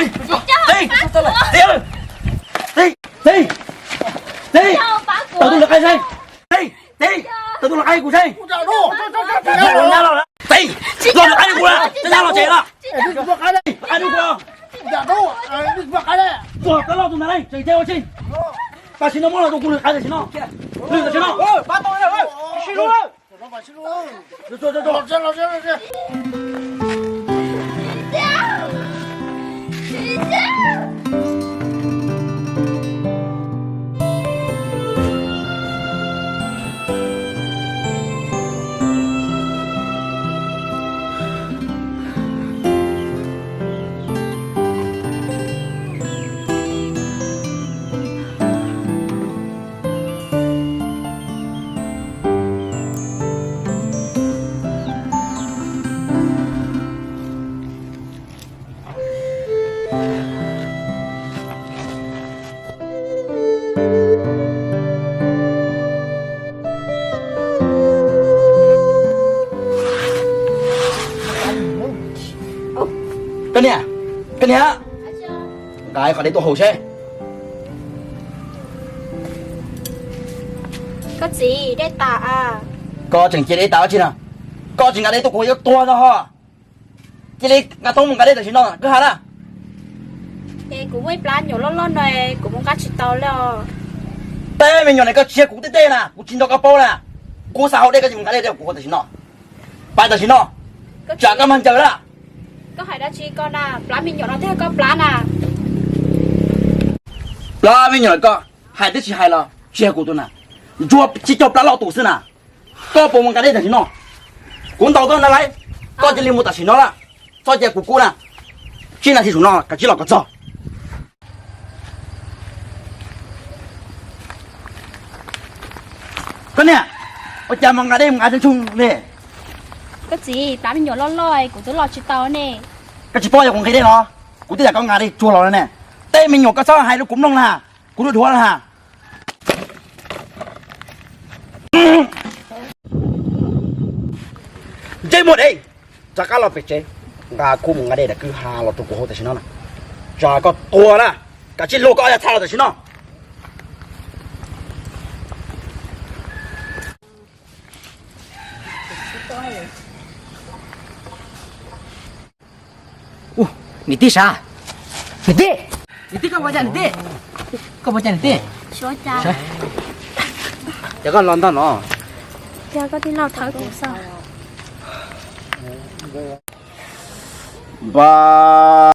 Txiv, txiv, txiv, txiv, tawm tuaj lawv qab seb. Txiv, txiv, tawm tuaj lawv qab kuv seb. Txiv, los lawv qab kuv lawm, txiv, los tsev lawm. Qab kuv lawm. Tuag, koj loj tus ntawd ne, tseem cem ua tsi? Tam sim no muab los rau kuv lwm qab tam sim no. Lwm tam sim no. Koj niam, koj niam, nqa qhov dej tuaj haus seb. Koj txiv, dej tas. Koj tseem cia dej tas ua tsi no? Koj tsis nqa dej tuaj kuv yuav tuag no ho. Cia li nqa toob mus nqa dej tam sim no, kwj ha na. Es kuv muaj ib plab me nyuam loj loj no, kuv mus nqa tsis tau li os. Tej me nyuam no koj tsiab kuv tej tej na, kuv tsis nco koj paub na. Kuv xav haus dej koj tsis mus nqa dej rau kuv tam sim no. Pais tam sim no, tsam koj mag ncaws lawm. Koj hais dab tsi ko na, plab me nyuam no twb yog koj plab na. Plab me nyuam koj hais twb tsis hais los tsis yog kuv tus na. Ntsuag tsis cog plab loj tus xwb na. Koj puas mus nqa dej tam sim no? Kuv ntaus koj ntawd lawm, koj cia li mus tam sim no lawm. Txhob cia kuv kub na. Tsib nas this saum no kav tsij los kom txog. Koj niam, ua cas mus nqa dej mus nqa tsoo tsoo li? Koj txiv, plab me nyuam loj loj kuv twb los tsis tau ne. Koj tsis paub yog kuv nqhis dej los? Kuv twb yam koj nqa dej tsuag los ne. Tej me nyuam koj txhob hais rau kuv mloog na, kuv dhuav dhuav na. Ntsej muag dej, rov qab los pem tsev, nqa kub mus nqa dej ntawm kwj ha los rau kuv haus tam sim no na. Tsam koj tuag na, kav tsij luag koj ob yas txha los tam sim no. Niam tij sav, niam tij, niam tij koj puas cas niam tij, koj puas cas niam tij? Ces koj los ntog no, koj tij laug thawb kuv xwb. Npawg